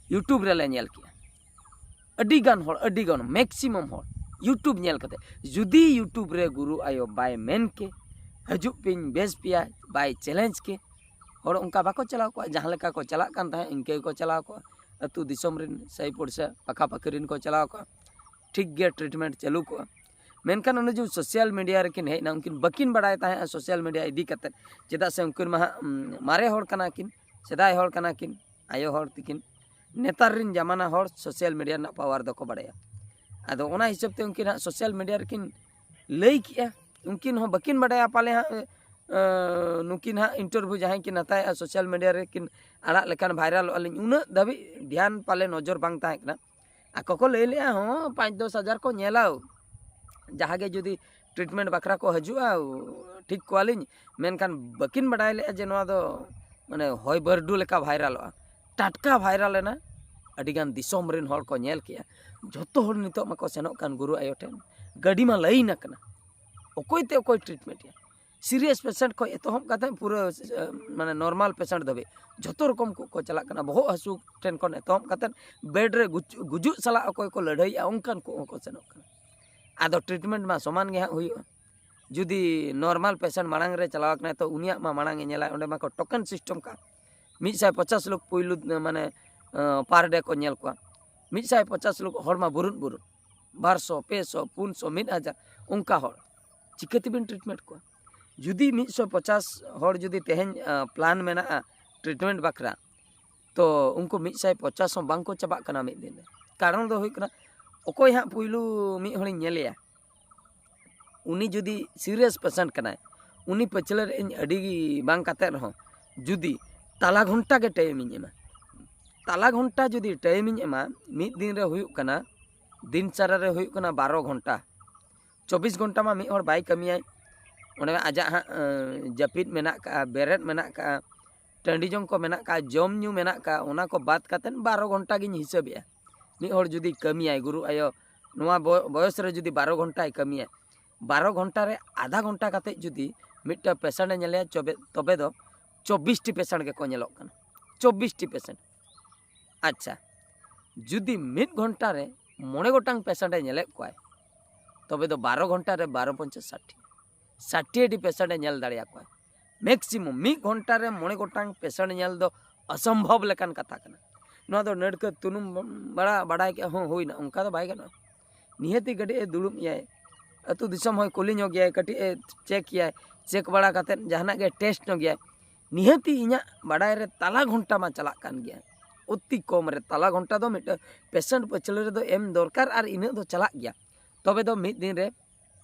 ᱭᱩᱴᱩᱵᱽ ᱨᱮᱞᱮ ᱧᱮᱞ ᱠᱮᱜᱼᱟ᱾" ᱟᱹᱰᱤᱜᱟᱱ ᱦᱚᱲ, ᱟᱹᱰᱤᱜᱟᱱ, ᱢᱮᱠᱥᱤᱢᱟᱢ ᱦᱚᱲ YouTube ᱧᱮᱞ ᱠᱟᱛᱮ᱾ ᱡᱩᱫᱤ YouTube ᱨᱮ ᱜᱩᱨᱩ ᱟᱭᱳ ᱵᱟᱭ ᱢᱮᱱ ᱠᱮ, "ᱦᱤᱡᱩᱜ ᱯᱮᱧ ᱵᱮᱥ ᱯᱮᱭᱟ", ᱵᱟᱭ ᱪᱮᱞᱮᱧᱡᱽ ᱠᱮ, ᱦᱚᱲ ᱚᱱᱠᱟ ᱵᱟᱠᱚ ᱪᱟᱞᱟᱣ ᱠᱚᱜᱼᱟ᱾ ᱡᱟᱦᱟᱸ ᱞᱮᱠᱟ ᱠᱚ ᱪᱟᱞᱟᱜ ᱠᱟᱱ ᱛᱟᱦᱮᱸᱫ, ᱤᱱᱠᱟᱹ ᱜᱮᱠᱚ ᱪᱟᱞᱟᱣ ᱠᱚᱜᱼᱟ᱾ ᱟᱹᱛᱩ ᱫᱤᱥᱚᱢ ᱨᱮᱱ, ᱥᱟᱹᱭ ᱯᱩᱲᱥᱟ, ᱯᱟᱠᱷᱟ ᱯᱟᱹᱠᱷᱤ ᱨᱮᱱ ᱠᱚ ᱪᱟᱞᱟᱣ ᱠᱚᱜᱼᱟ, ᱴᱷᱤᱠ ᱜᱮ ᱴᱨᱤᱴᱢᱮᱱᱴ ᱪᱟᱹᱞᱩ ᱠᱚᱜᱼᱟ᱾ ᱢᱮᱱᱠᱷᱟᱱ ᱚᱱᱮ ᱡᱮ ᱥᱳᱥᱟᱞ ᱢᱤᱰᱤᱭᱟ ᱨᱮᱠᱤᱱ ᱦᱮᱡ ᱮᱱᱟ, ᱩᱱᱠᱤᱱ ᱵᱟᱹᱠᱤᱱ ᱵᱟᱲᱟᱭ ᱛᱟᱦᱮᱸᱫᱼᱟ ᱥᱳᱥᱟᱞ ᱢᱤᱰᱤᱭᱟ ᱤᱫᱤ ᱠᱟᱛᱮᱫ᱾ ᱪᱮᱫᱟᱜ ᱥᱮ ᱩᱱᱠᱤᱱ ᱢᱟ ᱦᱟᱸᱜ, ᱩᱢ, ᱢᱟᱨᱮ ᱦᱚᱲ ᱠᱟᱱᱟ ᱠᱤᱱ, ᱥᱮᱫᱟᱭ ᱦᱚᱲ ᱠᱟᱱᱟ ᱠᱤᱱ, ᱟᱭᱳ ᱦᱚᱲ ᱛᱤᱠᱤᱱ᱾ ᱱᱮᱛᱟᱨ ᱨᱮᱱ ᱡᱟᱢᱟᱱᱟ ᱦᱚᱲ ᱥᱳᱥᱟᱞ ᱢᱤᱰᱤᱭᱟ ᱨᱮᱱᱟᱜ ᱯᱟᱣᱟᱨ ᱫᱚᱠᱚ ᱵᱟᱲᱟᱭᱟ᱾ ᱟᱫᱚ ᱚᱱᱟ ᱦᱤᱥᱟᱹᱵ ᱛᱮ ᱩᱱᱠᱤᱱ ᱦᱟᱸᱜ ᱥᱳᱥᱟᱞ ᱢᱤᱰᱤᱭᱟ ᱨᱮᱠᱤᱱ ᱞᱟᱹᱭ ᱠᱮᱜᱼᱟ᱾ ᱩᱱᱠᱤᱱ ᱦᱚᱸ ᱵᱟᱹᱠᱤᱱ ᱵᱟᱰᱟᱭᱟ ᱯᱟᱞᱮ ᱦᱟᱸᱜ, ᱮ, ᱱᱩᱠᱤᱱ ᱦᱟᱸᱜ ᱤᱱᱴᱟᱨᱵᱷᱤᱭᱩ ᱡᱟᱦᱟᱸᱭ ᱠᱤᱱ ᱦᱟᱛᱟᱣᱮᱜᱼᱟ, ᱥᱳᱥᱟᱞ ᱢᱤᱰᱤᱭᱟ ᱨᱮᱠᱤᱱ ᱟᱲᱟᱜ ᱞᱮᱠᱷᱟᱱ ᱵᱷᱟᱭᱨᱟᱞᱚᱜᱼᱟ ᱞᱤᱧ, ᱩᱱᱟᱹᱜ ᱫᱷᱟᱹᱵᱤᱡ ᱫᱷᱮᱭᱟᱱ ᱯᱟᱞᱮ ᱱᱚᱡᱚᱨ ᱵᱟᱝ ᱛᱟᱦᱮᱸ ᱠᱟᱱᱟ᱾ ᱟᱠᱚ ᱠᱚ ᱞᱟᱹᱭ ᱞᱮᱜᱼᱟ, "ᱦᱚᱸ, ᱯᱟᱸᱪ ᱫᱚᱥ ᱦᱟᱡᱟᱨ ᱠᱚ ᱧᱮᱞᱟ, ᱡᱟᱦᱟᱸ ᱜᱮ ᱡᱩᱫᱤ ᱴᱨᱤᱴᱢᱮᱱᱴ ᱵᱟᱠᱷᱨᱟ ᱠᱚ ᱦᱤᱡᱩᱜᱼᱟ, ᱴᱷᱤᱠ ᱠᱚᱣᱟᱞᱤᱧ", ᱢᱮᱱᱠᱷᱟᱱ ᱵᱟᱹᱠᱤᱱ ᱵᱟᱰᱟᱭ ᱞᱮᱜᱼᱟ ᱡᱮ ᱱᱚᱣᱟ ᱫᱚ ᱢᱟᱱᱮ ᱦᱚᱭ ᱵᱟᱹᱨᱰᱩ ᱞᱮᱠᱟ ᱵᱷᱟᱭᱨᱟᱞᱚᱜᱼᱟ᱾ ᱴᱟᱴᱠᱟ ᱵᱷᱟᱭᱨᱟᱞ ᱮᱱᱟ, ᱟᱹᱰᱤᱜᱟᱱ ᱫᱤᱥᱚᱢ ᱨᱮᱱ ᱦᱚᱲ ᱠᱚ ᱧᱮᱞ ᱠᱮᱜᱼᱟ᱾ ᱡᱷᱚᱛᱚ ᱦᱚᱲ ᱱᱤᱛᱚᱜ ᱢᱟᱠᱚ ᱥᱮᱱᱚᱜ ᱠᱟᱱ ᱜᱩᱨᱩ ᱟᱭᱳ ᱴᱷᱮᱱ, ᱜᱟᱹᱰᱤ ᱢᱟ ᱞᱟᱭᱤᱱ ᱟᱠᱟᱱᱟ, ᱚᱠᱚᱭ ᱛᱮ ᱚᱠᱚᱭ ᱴᱨᱤᱴᱢᱮᱱᱴ ᱮᱭᱟ᱾ ᱥᱤᱨᱤᱭᱟᱥ ᱯᱮᱥᱮᱱᱴ ᱠᱷᱚᱱ ᱮᱛᱚᱦᱚᱵ ᱠᱟᱛᱮ ᱯᱩᱨᱟᱹ, ᱮ, ᱢᱟᱱᱮ ᱱᱚᱨᱢᱟᱞ ᱯᱮᱥᱮᱱᱴ ᱫᱷᱟᱹᱵᱤᱡ ᱡᱷᱚᱛᱚ ᱨᱚᱠᱚᱢ ᱠᱚ, ᱠᱚ ᱪᱟᱞᱟᱜ ᱠᱟᱱᱟ᱾ ᱵᱚᱦᱚᱜ ᱦᱟᱹᱥᱩ ᱴᱷᱮᱱ ᱠᱷᱚᱱ ᱮᱛᱚᱦᱚᱵ ᱠᱟᱛᱮ ᱵᱮᱰ ᱨᱮ ᱜᱩᱡ-, ᱜᱩᱡᱩᱜ ᱥᱟᱞᱟᱜ ᱚᱠᱚᱭ ᱠᱚ ᱞᱟᱹᱲᱦᱟᱹᱭᱮᱜᱼᱟ, ᱚᱱᱠᱟᱱ ᱠᱚ ᱦᱚᱸᱠᱚ ᱥᱮᱱᱚᱜ ᱠᱟᱱᱟ᱾ ᱟᱫᱚ ᱴᱨᱤᱴᱢᱮᱱᱴ ᱢᱟ ᱥᱚᱢᱟᱱ ᱜᱮ ᱦᱟᱸᱜ ᱦᱩᱭᱩᱜᱼᱟ᱾ ᱡᱩᱫᱤ ᱱᱚᱨᱢᱟᱞ ᱯᱮᱥᱮᱱᱴ ᱢᱟᱲᱟᱝ ᱨᱮ ᱪᱟᱞᱟᱣ ᱠᱟᱱᱟᱭ, ᱛᱚ ᱩᱱᱤᱭᱟᱜ ᱢᱟ ᱢᱟᱲᱟᱝ ᱮ ᱧᱮᱞᱟᱭ, ᱚᱸᱰᱮ ᱢᱟᱠᱚ ᱴᱳᱠᱮᱱ ᱥᱤᱥᱴᱮᱢ ᱠᱟᱜ᱾ ᱢᱤᱫ ᱥᱟᱭ ᱯᱚᱪᱟᱥ ᱞᱳᱠ ᱯᱩᱭᱞᱩ, ᱢᱟᱱᱮ, ᱯᱟᱨ ᱰᱮ ᱠᱚ ᱧᱮᱞ ᱠᱚᱣᱟ᱾ ᱢᱤᱫ ᱥᱟᱭ ᱯᱚᱪᱟᱥ ᱞᱳᱠ ᱦᱚᱲ ᱢᱟ ᱵᱩᱨᱩᱫ ᱵᱩᱨᱩᱫ, ᱵᱟᱨ ᱥᱚ, ᱯᱮ ᱥᱚ, ᱯᱩᱱ ᱥᱚ, ᱢᱤᱫ ᱦᱟᱡᱟᱨ, ᱚᱱᱠᱟ ᱦᱚᱲ ᱪᱤᱠᱟᱹ ᱛᱮᱵᱤᱱ ᱴᱨᱤᱴᱢᱮᱱᱴ ᱠᱚᱣᱟ? ᱡᱩᱫᱤ ᱢᱤᱫ ᱥᱚ ᱯᱚᱪᱟᱥ ᱦᱚᱲ ᱡᱩᱫᱤ ᱛᱮᱦᱮᱧ, ᱟ, ᱯᱞᱟᱱ ᱢᱮᱱᱟᱜᱼᱟ ᱴᱨᱤᱴᱢᱮᱱᱴ ᱵᱟᱠᱷᱨᱟ, ᱛᱚ ᱩᱱᱠᱩ ᱢᱤᱫ ᱥᱟᱭ ᱯᱚᱪᱟᱥ ᱦᱚᱸ ᱵᱟᱝ ᱠᱚ ᱪᱟᱵᱟᱜ ᱠᱟᱱᱟ ᱢᱤᱫ ᱫᱤᱱ ᱨᱮ᱾ ᱠᱟᱨᱚᱱ ᱫᱚ ᱦᱩᱭᱩᱜ ᱠᱟᱱᱟ, ᱚᱠᱚᱭ ᱦᱟᱸᱜ ᱯᱩᱭᱞᱩ ᱢᱤᱫ ᱦᱚᱲᱤᱧ ᱧᱮᱞᱮᱭᱟ, ᱩᱱᱤ ᱡᱩᱫᱤ ᱥᱤᱨᱤᱭᱟᱥ ᱯᱮᱥᱮᱱᱴ ᱠᱟᱱᱟᱭ, ᱩᱱᱤ ᱯᱟᱹᱪᱷᱞᱟᱹ ᱨᱮ ᱤᱧ ᱟᱹᱰᱤ ᱵᱟᱝ ᱠᱟᱛᱮ ᱨᱮᱦᱚᱸ ᱡᱩᱫᱤ ᱛᱟᱞᱟ ᱜᱷᱚᱱᱴᱟ ᱜᱮ ᱴᱟᱭᱤᱢ ᱤᱧ ᱮᱢᱟ, ᱛᱟᱞᱟ ᱜᱷᱚᱱᱴᱟ ᱡᱩᱫᱤ ᱴᱟᱭᱤᱢ ᱤᱧ ᱮᱢᱟ, ᱢᱤᱫ ᱫᱤᱱ ᱨᱮ ᱦᱩᱭᱩᱜ ᱠᱟᱱᱟ, ᱫᱤᱱ ᱥᱟᱨᱟ ᱨᱮ ᱦᱩᱭᱩᱜ ᱠᱟᱱᱟ ᱵᱟᱨᱚ ᱜᱷᱚᱱᱴᱟ᱾ ᱪᱚᱵᱵᱤᱥ ᱜᱷᱚᱱᱴᱟ ᱢᱟ ᱢᱤᱫ ᱦᱚᱲ ᱵᱟᱭ ᱠᱟᱹᱢᱤᱭᱟᱭ᱾ ᱚᱸᱰᱮ ᱟᱡᱟᱜ ᱦᱟᱸᱜ, ᱮᱸ, ᱡᱟᱹᱯᱤᱫ ᱢᱮᱱᱟᱜ ᱠᱟᱜᱼᱟ, ᱵᱮᱨᱮᱫ ᱢᱮᱱᱟᱜ ᱠᱟᱜᱼᱟ, ᱴᱟᱺᱰᱤ ᱡᱚᱝ ᱠᱚ ᱢᱮᱱᱟᱜ ᱠᱟᱜᱼᱟ, ᱡᱚᱢ ᱧᱩ ᱢᱮᱱᱟᱜ ᱠᱟᱜᱼᱟ, ᱚᱱᱟ ᱠᱚ ᱵᱟᱫ ᱠᱟᱛᱮᱫ ᱵᱟᱨᱚ ᱜᱷᱚᱱᱴᱟ ᱜᱤᱧ ᱦᱤᱥᱟᱹᱵᱮᱜᱼᱟ᱾ ᱢᱤᱫ ᱦᱚᱲ ᱡᱩᱫᱤ ᱠᱟᱹᱢᱤᱭᱟᱭ, ᱜᱩᱨᱩ ᱟᱭᱳ, ᱱᱚᱣᱟ ᱵᱚ-, ᱵᱚᱭᱚᱥ ᱨᱮ ᱡᱩᱫᱤ ᱵᱟᱨᱚ ᱜᱷᱚᱱᱴᱟᱭ ᱠᱟᱹᱢᱤᱭᱟ, ᱵᱟᱨᱚ ᱜᱷᱚᱱᱴᱟ ᱨᱮ ᱟᱫᱷᱟ ᱜᱷᱚᱱᱴᱟ ᱠᱟᱛᱮᱫ ᱡᱩᱫᱤ ᱢᱤᱫᱴᱟᱝ ᱯᱮᱥᱮᱱᱴ ᱮ ᱧᱮᱞᱮᱭᱟ, ᱪᱚᱵᱮ-, ᱛᱚᱵᱮ ᱫᱚ ᱪᱚᱵᱵᱤᱥ ᱴᱤ ᱯᱮᱥᱮᱱᱴ ᱜᱮᱠᱚ ᱧᱮᱞᱚᱜ ᱠᱟᱱᱟ᱾ ᱪᱚᱵᱵᱤᱥ ᱴᱤ ᱯᱮᱥᱮᱱᱴ᱾ ᱟᱪᱪᱷᱟ, ᱡᱩᱫᱤ ᱢᱤᱫ ᱜᱷᱚᱱᱴᱟ ᱨᱮ ᱢᱚᱬᱮ ᱜᱚᱴᱟᱝ ᱯᱮᱥᱮᱱᱴ ᱮ ᱧᱮᱞᱮᱫ ᱠᱚᱣᱟᱭ, ᱛᱚᱵᱮ ᱫᱚ ᱵᱟᱨᱚ ᱜᱷᱚᱱᱴᱟ ᱨᱮ ᱵᱟᱨᱚ ᱯᱚᱧᱪᱟᱥ ᱥᱟᱴᱴᱤ, ᱥᱟᱴᱴᱤ ᱴᱤ ᱯᱮᱥᱮᱱᱴ ᱮ ᱧᱮᱞ ᱫᱟᱲᱮᱭᱟᱠᱚᱣᱟ᱾ ᱢᱮᱠᱥᱤᱢᱟᱢ ᱢᱤᱫ ᱜᱷᱚᱱᱴᱟ ᱨᱮ ᱢᱚᱬᱮ ᱜᱚᱴᱟᱝ ᱯᱮᱥᱮᱱᱴ ᱧᱮᱞ ᱫᱚ ᱚᱥᱚᱢᱵᱷᱚᱵ ᱞᱮᱠᱟᱱ ᱠᱟᱛᱷᱟ ᱠᱟᱱᱟ᱾ ᱱᱚᱣᱟ ᱫᱚ ᱱᱟᱹᱲᱠᱟᱹ ᱛᱩᱱᱩᱢ ᱵᱟᱲᱟ ᱵᱟᱰᱟᱭ ᱠᱮᱫ ᱦᱚᱸ ᱦᱩᱭᱱᱟ, ᱚᱱᱠᱟ ᱫᱚ ᱵᱟᱭ ᱜᱟᱱᱚᱜᱼᱟ᱾ ᱱᱤᱦᱟᱹᱛᱤ ᱠᱟᱹᱴᱤᱡ ᱮ ᱫᱩᱲᱩᱵ ᱮᱭᱟᱭ, ᱟᱹᱛᱩ ᱫᱤᱥᱚᱢ ᱦᱚᱸᱭ ᱠᱩᱞᱤ ᱧᱚᱜ ᱜᱮᱭᱟᱭ, ᱠᱟᱹᱴᱤᱡ ᱮ ᱪᱮᱠ ᱮᱭᱟᱭ, ᱪᱮᱠ ᱵᱟᱲᱟ ᱠᱟᱛᱮᱫ ᱡᱟᱦᱟᱱᱟᱜ ᱜᱮ ᱴᱮᱥᱴ ᱧᱚᱜ ᱜᱮᱭᱟᱭ᱾ ᱱᱤᱦᱟᱹᱛᱤ ᱤᱧᱟᱹᱜ ᱵᱟᱰᱟᱭ ᱨᱮ ᱛᱟᱞᱟ ᱜᱷᱚᱱᱴᱟ ᱢᱟ ᱪᱟᱞᱟᱜ ᱠᱟᱱ ᱜᱮᱭᱟ, ᱚᱛᱤ ᱠᱚᱢ ᱨᱮ ᱛᱟᱞᱟ ᱜᱷᱚᱱᱴᱟ ᱫᱚ ᱢᱤᱫᱴᱟᱝ ᱯᱮᱥᱮᱱᱴ ᱯᱟᱹᱪᱷᱞᱟᱹ ᱨᱮᱫᱚ ᱮᱢ ᱫᱚᱨᱠᱟᱨ, ᱟᱨ ᱤᱱᱟᱹᱜ ᱫᱚ ᱪᱟᱞᱟᱜ ᱜᱮᱭᱟ᱾ ᱛᱚᱵᱮ ᱫᱚ ᱢᱤᱫ ᱫᱤᱱ ᱨᱮ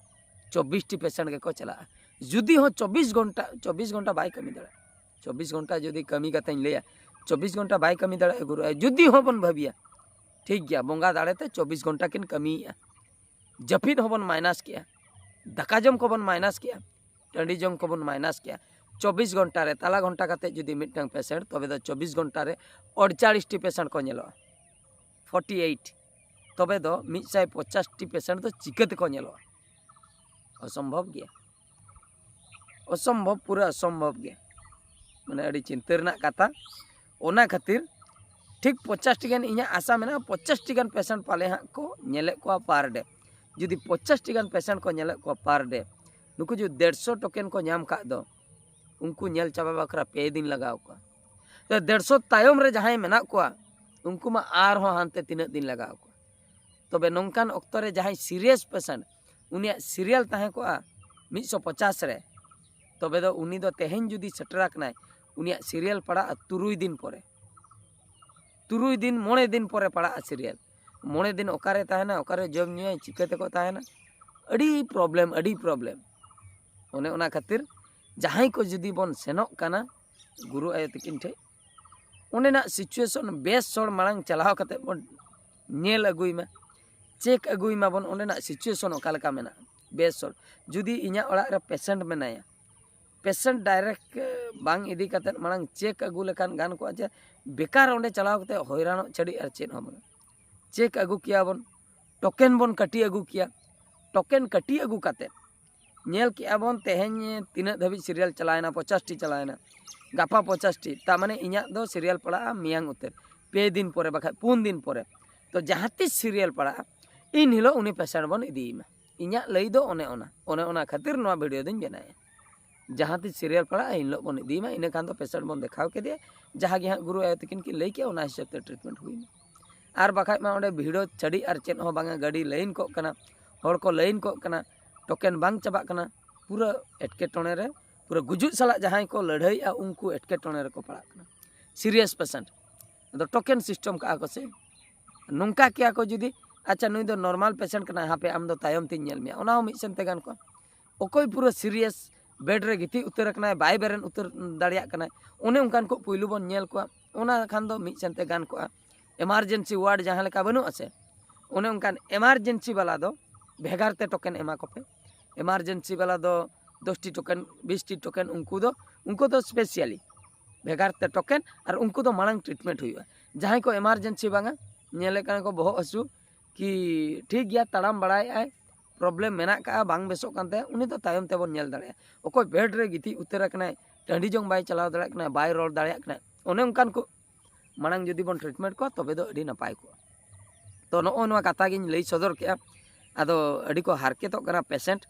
ᱪᱚᱵᱵᱤᱥ ᱴᱤ ᱯᱮᱥᱮᱱᱴ ᱜᱮᱠᱚ ᱪᱟᱞᱟᱜᱼᱟ᱾ ᱡᱩᱫᱤ ᱦᱚᱸ ᱪᱚᱵᱵᱤᱥ ᱜᱷᱚᱱᱴᱟ, ᱪᱚᱵᱵᱤᱥ ᱜᱷᱚᱱᱴᱟ ᱵᱟᱭ ᱠᱟᱹᱢᱤ ᱫᱟᱲᱮᱭᱟᱜᱼᱟ, ᱪᱚᱵᱵᱤᱥ ᱜᱷᱚᱱᱴᱟ ᱡᱩᱫᱤ ᱠᱟᱹᱢᱤ ᱠᱟᱛᱮᱧ ᱞᱟᱹᱭᱟ, ᱪᱚᱵᱵᱤᱥ ᱜᱷᱚᱱᱴᱟ ᱵᱟᱭ ᱠᱟᱹᱢᱤ ᱫᱟᱲᱮᱭᱟᱜᱼᱟ ᱜᱩᱨᱩ, ᱡᱩᱫᱤ ᱦᱚᱸ ᱵᱚᱱ ᱵᱷᱟᱹᱵᱤᱭᱟ, ᱴᱷᱤᱠ ᱜᱮᱭᱟ, ᱵᱚᱸᱜᱟ ᱫᱟᱲᱮᱛᱮ ᱪᱚᱵᱵᱤᱥ ᱜᱷᱚᱱᱴᱟ ᱠᱤᱱ ᱠᱟᱹᱢᱤᱭᱮᱫᱼᱟ, ᱡᱟᱹᱯᱤᱫ ᱦᱚᱸᱵᱚᱱ ᱢᱟᱭᱱᱟᱥ ᱠᱮᱜᱼᱟ, ᱫᱟᱠᱟ ᱡᱚᱢ ᱠᱚᱵᱚᱱ ᱢᱟᱭᱱᱟᱥ ᱠᱮᱜᱼᱟ, ᱴᱟᱺᱰᱤ ᱡᱚᱢ ᱠᱚᱵᱚᱱ ᱢᱟᱭᱱᱟᱥ ᱠᱮᱜᱼᱟ, ᱪᱚᱵᱵᱤᱥ ᱜᱷᱚᱱᱴᱟ ᱨᱮ ᱛᱟᱞᱟ ᱜᱷᱚᱱᱴᱟ ᱠᱟᱛᱮ ᱡᱩᱫᱤ ᱢᱤᱫᱴᱟᱝ ᱯᱮᱥᱮᱱᱴ, ᱛᱚᱵᱮ ᱫᱚ ᱪᱚᱵᱵᱤᱥ ᱜᱷᱚᱱᱴᱟ ᱨᱮ ᱟᱴᱪᱟᱞᱤᱥ ᱴᱤ ᱯᱮᱥᱮᱱᱴ ᱠᱚ ᱧᱮᱞᱚᱜᱼᱟ, ᱯᱷᱳᱨᱴᱤ ᱮᱭᱤᱴ, ᱛᱚᱵᱮ ᱫᱚ ᱢᱤᱫ ᱥᱟᱭ ᱯᱚᱧᱪᱟᱥ ᱴᱤ ᱯᱮᱥᱮᱱᱴ ᱫᱚ ᱪᱤᱠᱟᱹ ᱛᱮᱠᱚ ᱧᱮᱞᱚᱜᱼᱟ? ᱚᱥᱚᱢᱵᱷᱚᱵ ᱜᱮᱭᱟ, ᱚᱥᱚᱢᱵᱷᱚᱵ, ᱯᱩᱨᱟᱹ ᱚᱥᱚᱢᱵᱷᱚᱵ ᱜᱮ᱾ ᱢᱟᱱᱮ ᱟᱹᱰᱤ ᱪᱤᱱᱛᱟᱹ ᱨᱮᱱᱟᱜ ᱠᱟᱛᱷᱟ᱾ ᱚᱱᱟ ᱠᱷᱟᱹᱛᱤᱨ ᱴᱷᱤᱠ ᱯᱚᱧᱪᱟᱥ ᱴᱤ ᱜᱟᱱ ᱤᱧᱟᱹᱜ ᱟᱥᱟ ᱢᱮᱱᱟᱜᱼᱟ, ᱯᱚᱧᱪᱟᱥ ᱴᱤ ᱜᱟᱱ ᱯᱮᱥᱮᱱᱴ ᱯᱟᱞᱮ ᱦᱟᱸᱜ ᱠᱚ ᱧᱮᱞᱮᱫ ᱠᱚᱣᱟ ᱯᱟᱨ ᱰᱮ᱾ ᱡᱩᱫᱤ ᱯᱚᱧᱪᱟᱥ ᱴᱤ ᱜᱟᱱ ᱯᱮᱥᱮᱱᱴ ᱠᱚ ᱧᱮᱞᱮᱫ ᱠᱚᱣᱟ ᱯᱟᱨ ᱰᱮ, ᱱᱩᱠᱩ ᱡᱩᱫᱤ ᱰᱮᱲᱥᱚ ᱴᱳᱠᱮᱱ ᱠᱚ ᱧᱟᱢ ᱠᱷᱟᱡ ᱫᱚ, ᱩᱱᱠᱩ ᱧᱮᱞ ᱪᱟᱵᱟ ᱵᱟᱠᱷᱨᱟ ᱯᱮ ᱫᱤᱱ ᱞᱟᱜᱟᱣ ᱠᱚᱣᱟ᱾ ᱛᱚ ᱰᱮᱲᱥᱚ ᱛᱟᱭᱚᱢ ᱨᱮ ᱡᱟᱦᱟᱸᱭ ᱢᱮᱱᱟᱜ ᱠᱚᱣᱟ, ᱩᱱᱠᱩ ᱢᱟ ᱟᱨᱦᱚᱸ ᱦᱟᱱᱛᱮ ᱛᱤᱱᱟᱹᱜ ᱫᱤᱱ ᱞᱟᱜᱟᱣ ᱠᱚᱣᱟ᱾ ᱛᱚᱵᱮ ᱱᱚᱝᱠᱟᱱ ᱚᱠᱛᱚ ᱨᱮ ᱡᱟᱦᱟᱸᱭ ᱥᱤᱨᱤᱭᱟᱥ ᱯᱮᱥᱮᱱᱴ, ᱩᱱᱤᱭᱟᱜ ᱥᱤᱨᱤᱭᱟᱞ ᱛᱟᱦᱮᱸ ᱠᱚᱜᱼᱟ ᱢᱤᱫᱥᱚ ᱯᱚᱪᱟᱥ ᱨᱮ, ᱛᱚᱵᱮ ᱫᱚ ᱩᱱᱤ ᱫᱚ ᱛᱮᱦᱮᱧ ᱡᱩᱫᱤ ᱥᱮᱴᱮᱨ ᱟᱠᱟᱱᱟᱭ, ᱩᱱᱤᱭᱟᱜ ᱥᱤᱨᱤᱭᱟᱞ ᱯᱟᱲᱟᱜᱼᱟ ᱛᱩᱨᱩᱭ ᱫᱤᱱ ᱯᱚᱨᱮ, ᱛᱩᱨᱩᱭ ᱫᱤᱱ, ᱢᱚᱬᱮ ᱫᱤᱱ ᱯᱚᱨᱮ ᱯᱟᱲᱟᱜᱼᱟ ᱥᱤᱨᱤᱭᱟᱞ᱾ ᱢᱚᱬᱮ ᱫᱤᱱ ᱚᱠᱟᱨᱮ ᱛᱟᱦᱮᱱᱟ, ᱚᱠᱟᱨᱮ ᱡᱚᱢ ᱧᱩᱭᱟᱭ, ᱪᱤᱠᱟᱹ ᱛᱮᱠᱚ ᱛᱟᱦᱮᱱᱟ? ᱟᱹᱰᱤ ᱯᱨᱚᱵᱞᱮᱢ, ᱟᱹᱰᱤ ᱯᱨᱚᱵᱞᱮᱢ᱾ ᱚᱱᱮ ᱚᱱᱟ ᱠᱷᱟᱹᱛᱤᱨ ᱡᱟᱦᱟᱸᱭ ᱠᱚ ᱡᱩᱫᱤ ᱵᱚᱱ ᱥᱮᱱᱚᱜ ᱠᱟᱱᱟ ᱜᱩᱨᱩ ᱟᱭᱳ ᱛᱟᱹᱠᱤᱱ ᱴᱷᱮᱡ, ᱚᱸᱰᱮᱱᱟᱜ ᱥᱤᱪᱩᱭᱮᱥᱚᱱ ᱵᱮᱥ ᱦᱚᱲ ᱢᱟᱲᱟᱝ ᱪᱟᱞᱟᱣ ᱠᱟᱛᱮ ᱵᱚᱱ ᱧᱮᱞ ᱟᱹᱜᱩᱭ ᱢᱟ, ᱪᱮᱠ ᱟᱹᱜᱩᱭ ᱢᱟᱵᱚᱱ ᱚᱸᱰᱮᱱᱟᱜ ᱥᱤᱪᱩᱭᱮᱥᱚᱱ ᱚᱠᱟ ᱞᱮᱠᱟ ᱢᱮᱱᱟᱜᱼᱟ᱾ ᱵᱮᱥ ᱦᱚᱲ, ᱡᱩᱫᱤ ᱤᱧᱟᱹᱜ ᱚᱲᱟᱜ ᱨᱮ ᱯᱮᱥᱮᱱᱴ ᱢᱮᱱᱟᱭᱟ, ᱯᱮᱥᱮᱱᱴ ᱰᱟᱭᱨᱮᱠᱴ ᱵᱟᱝ ᱤᱫᱤ ᱠᱟᱛᱮ ᱢᱟᱲᱟᱝ ᱪᱮᱠ ᱟᱹᱜᱩ ᱞᱮᱠᱷᱟᱱ ᱜᱟᱱ ᱠᱚᱜᱼᱟ, ᱡᱮ ᱵᱮᱠᱟᱨ ᱚᱸᱰᱮ ᱪᱟᱞᱟᱣ ᱠᱟᱛᱮ ᱦᱚᱭᱨᱟᱱᱚᱜ ᱪᱷᱟᱹᱲᱤ ᱟᱨ ᱪᱮᱫ ᱦᱚᱸ ᱵᱟᱝ᱾ ᱪᱮᱠ ᱟᱹᱜᱩ ᱠᱮᱭᱟ ᱵᱚᱱ, ᱴᱳᱠᱮᱱ ᱵᱚᱱ ᱠᱟᱹᱴᱤ ᱟᱹᱜᱩ ᱠᱮᱭᱟ, ᱴᱳᱠᱮᱱ ᱠᱟᱹᱴᱤ ᱟᱹᱜᱩ ᱠᱟᱛᱮ ᱧᱮᱞ ᱠᱮᱜᱼᱟ ᱵᱚᱱ ᱛᱮᱦᱮᱧ ᱛᱤᱱᱟᱹᱜ ᱫᱷᱟᱹᱵᱤᱡ ᱥᱤᱨᱤᱭᱟᱞ ᱪᱟᱞᱟᱣᱮᱱᱟ, ᱯᱚᱧᱪᱟᱥ ᱴᱤ ᱪᱟᱞᱟᱣᱮᱱᱟ, ᱜᱟᱯᱟ ᱯᱚᱧᱪᱟᱥ ᱴᱤ, ᱛᱟᱨ ᱢᱟᱱᱮ ᱤᱧᱟᱹᱜ ᱫᱚ ᱥᱤᱨᱤᱭᱟᱞ ᱯᱟᱲᱟᱜᱼᱟ ᱢᱮᱭᱟᱝ ᱩᱛᱟᱹᱨ, ᱯᱮ ᱫᱤᱱ ᱯᱚᱨᱮ ᱵᱟᱠᱷᱟᱡ ᱯᱩᱱ ᱫᱤᱱ ᱯᱚᱨᱮ᱾ ᱛᱚ ᱡᱟᱦᱟᱸ ᱛᱤᱥ ᱥᱤᱨᱤᱭᱟᱞ ᱯᱟᱲᱟᱜᱼᱟ, ᱤᱱ ᱦᱤᱞᱳᱜ ᱩᱱᱤ ᱯᱮᱥᱮᱱᱴ ᱵᱚᱱ ᱤᱫᱤᱭᱮᱢᱟ᱾ ᱤᱧᱟᱹᱜ ᱞᱟᱹᱭ ᱫᱚ ᱚᱱᱮ ᱚᱱᱟ ᱚᱱᱮ ᱚᱱᱟ ᱠᱷᱟᱹᱛᱤᱨ ᱱᱚᱣᱟ ᱵᱷᱤᱰᱤᱭᱳ ᱫᱚᱧ ᱵᱮᱱᱟᱣᱮᱫᱼᱟ᱾ ᱡᱟᱦᱟᱸ ᱛᱤᱥ ᱥᱤᱨᱤᱭᱟᱞ ᱯᱟᱲᱟᱜᱼᱟ, ᱤᱱ ᱦᱤᱞᱳᱜ ᱵᱚᱱ ᱤᱫᱤᱭᱮᱢᱟ, ᱤᱱᱟᱹ ᱠᱷᱟᱱ ᱫᱚ ᱯᱮᱥᱮᱱᱴ ᱵᱚᱱ ᱫᱮᱠᱷᱟᱣ ᱠᱮᱫᱮᱭᱟ, ᱡᱟᱦᱟᱸ ᱜᱮ ᱦᱟᱸᱜ ᱜᱩᱨᱩ ᱟᱭᱳ ᱛᱟᱹᱠᱤᱱ ᱠᱤᱱ ᱞᱟᱹᱭ ᱠᱮᱜᱼᱟ, ᱚᱱᱟ ᱦᱤᱥᱟᱹᱵ ᱛᱮ ᱴᱨᱤᱴᱢᱮᱱᱴ ᱦᱩᱭᱱᱟ᱾ ᱟᱨ ᱵᱟᱠᱷᱟᱡ ᱢᱟ ᱚᱸᱰᱮ ᱵᱷᱤᱲ ᱪᱷᱟᱹᱲᱤ ᱟᱨ ᱪᱮᱫ ᱦᱚᱸ ᱵᱟᱝᱟ, ᱜᱟᱹᱰᱤ ᱞᱟᱭᱤᱱ ᱠᱚᱜ ᱠᱟᱱᱟ, ᱦᱚᱲ ᱠᱚ ᱞᱟᱭᱤᱱ ᱠᱚᱜ ᱠᱟᱱᱟ, ᱴᱳᱠᱮᱱ ᱵᱟᱝ ᱪᱟᱵᱟᱜ ᱠᱟᱱᱟ, ᱯᱩᱨᱟᱹ ᱮᱴᱠᱮᱴᱚᱬᱮ ᱨᱮ, ᱯᱩᱨᱟᱹ ᱜᱩᱡᱩᱜ ᱥᱟᱞᱟᱜ ᱡᱟᱦᱟᱸᱭ ᱠᱚ ᱞᱟᱹᱲᱦᱟᱹᱭᱮᱜᱼᱟ, ᱩᱱᱠᱩ ᱮᱴᱠᱮᱴᱚᱬᱮ ᱨᱮᱠᱚ ᱯᱟᱲᱟᱜ ᱠᱟᱱᱟ᱾ ᱥᱤᱨᱤᱭᱟᱥ ᱯᱮᱥᱮᱱᱴ ᱟᱫᱚ ᱴᱳᱠᱮᱱ ᱥᱤᱥᱴᱮᱢ ᱠᱟᱜᱼᱟ ᱠᱚ ᱥᱮ᱾ ᱱᱚᱝᱠᱟ ᱠᱮᱭᱟ ᱠᱚ ᱡᱩᱫᱤ, ᱟᱪᱪᱷᱟ, ᱱᱩᱭ ᱫᱚ ᱱᱚᱨᱢᱟᱞ ᱯᱮᱥᱮᱱᱴ ᱠᱟᱱᱟᱭ, ᱦᱟᱯᱮ ᱟᱢ ᱫᱚ ᱛᱟᱭᱚᱢ ᱛᱤᱧ ᱧᱮᱞ ᱢᱮᱭᱟ, ᱚᱱᱟ ᱦᱚᱸ ᱢᱤᱫ ᱥᱮᱱ ᱛᱮ ᱜᱟᱱ ᱠᱚᱜᱼᱟ᱾ ᱚᱠᱚᱭ ᱯᱩᱨᱟᱹ ᱥᱤᱨᱤᱭᱟᱥ ᱵᱮᱰ ᱨᱮ ᱜᱤᱛᱤᱡ ᱩᱛᱟᱹᱨ ᱟᱠᱟᱱᱟᱭ, ᱵᱟᱭ ᱵᱮᱨᱮᱱ ᱩᱛᱟᱹᱨ ᱫᱟᱲᱮᱭᱟᱜ ᱠᱟᱱᱟᱭ, ᱚᱱᱮ ᱚᱱᱠᱟᱱ ᱠᱚ ᱯᱩᱭᱞᱩ ᱵᱚᱱ ᱧᱮᱞ ᱠᱚᱣᱟ, ᱚᱱᱟ ᱠᱷᱟᱱ ᱫᱚ ᱢᱤᱫ ᱥᱮᱱ ᱛᱮ ᱜᱟᱱ ᱠᱚᱜᱼᱟ᱾ ᱮᱢᱟᱨᱡᱮᱱᱥᱤ ᱣᱟᱨᱰ ᱡᱟᱦᱟᱸ ᱞᱮᱠᱟ ᱵᱟᱹᱱᱩᱜᱼᱟ ᱥᱮ, ᱚᱱᱮ ᱚᱱᱠᱟᱱ ᱮᱢᱟᱨᱡᱮᱱᱥᱤ ᱵᱟᱞᱟ ᱫᱚ ᱵᱷᱮᱜᱟᱨ ᱛᱮ ᱴᱳᱠᱮᱱ ᱮᱢᱟ ᱠᱚᱯᱮ᱾ ᱮᱢᱟᱨᱡᱮᱱᱥᱤ ᱵᱟᱞᱟ ᱫᱚ ᱫᱚᱥᱴᱤ ᱴᱳᱠᱮᱱ, ᱵᱤᱥᱴᱤ ᱴᱳᱠᱮᱱ, ᱩᱱᱠᱩ ᱫᱚ, ᱩᱱᱠᱩ ᱫᱚ ᱥᱯᱮᱥᱤᱭᱟᱞᱤ ᱵᱷᱮᱜᱟᱨ ᱛᱮ ᱴᱳᱠᱮᱱ, ᱟᱨ ᱩᱱᱠᱩ ᱫᱚ ᱢᱟᱲᱟᱝ ᱴᱨᱤᱴᱢᱮᱱᱴ ᱦᱩᱭᱩᱜᱼᱟ᱾ ᱡᱟᱦᱟᱸᱭ ᱠᱚ ᱮᱢᱟᱨᱡᱮᱱᱥᱤ ᱵᱟᱝᱟ, ᱧᱮᱞᱮ ᱠᱟᱱᱟ ᱠᱚ ᱵᱚᱦᱚᱜ ᱦᱟᱹᱥᱩ, ᱠᱤ ᱴᱷᱤᱠ ᱜᱮᱭᱟ, ᱛᱟᱲᱟᱢ ᱵᱟᱲᱟᱭᱮᱫᱼᱟᱭ, ᱯᱨᱚᱵᱞᱮᱢ ᱢᱮᱱᱟᱜ ᱠᱟᱜᱼᱟ, ᱵᱟᱝ ᱵᱮᱥᱚᱜ ᱠᱟᱱ ᱛᱟᱭᱟ, ᱩᱱᱤ ᱫᱚ ᱛᱟᱭᱚᱢ ᱛᱮᱵᱚᱱ ᱧᱮᱞ ᱫᱟᱲᱮᱭᱟᱜᱼᱟ᱾ ᱚᱠᱚᱭ ᱵᱮᱰ ᱨᱮ ᱜᱤᱛᱤᱡ ᱩᱛᱟᱹᱨ ᱟᱠᱟᱱᱟᱭ, ᱴᱟᱺᱰᱤ ᱡᱚᱝ ᱵᱟᱭ ᱪᱟᱞᱟᱣ ᱫᱟᱲᱮᱭᱟᱜ ᱠᱟᱱᱟ, ᱵᱟᱭ ᱨᱚᱲ ᱫᱟᱲᱮᱭᱟᱜ ᱠᱟᱱᱟ, ᱚᱱᱮ ᱚᱱᱠᱟᱱ ᱠᱚ ᱢᱟᱲᱟᱝ ᱡᱩᱫᱤ ᱵᱚᱱ ᱴᱨᱤᱴᱢᱮᱱᱴ ᱠᱚᱣᱟ, ᱛᱚᱵᱮ ᱫᱚ ᱟᱹᱰᱤ ᱱᱟᱯᱟᱭ ᱠᱚᱜᱼᱟ᱾ ᱛᱚ, ᱱᱚᱜᱼᱚ ᱱᱚᱣᱟ ᱠᱟᱛᱷᱟ ᱜᱤᱧ ᱞᱟᱹᱭ ᱥᱚᱫᱚᱨ ᱠᱮᱜᱼᱟ᱾ ᱟᱫᱚ ᱟᱹᱰᱤ ᱠᱚ ᱦᱟᱨᱠᱮᱛᱚᱜ ᱠᱟᱱᱟ ᱯᱮᱥᱮᱱᱴ᱾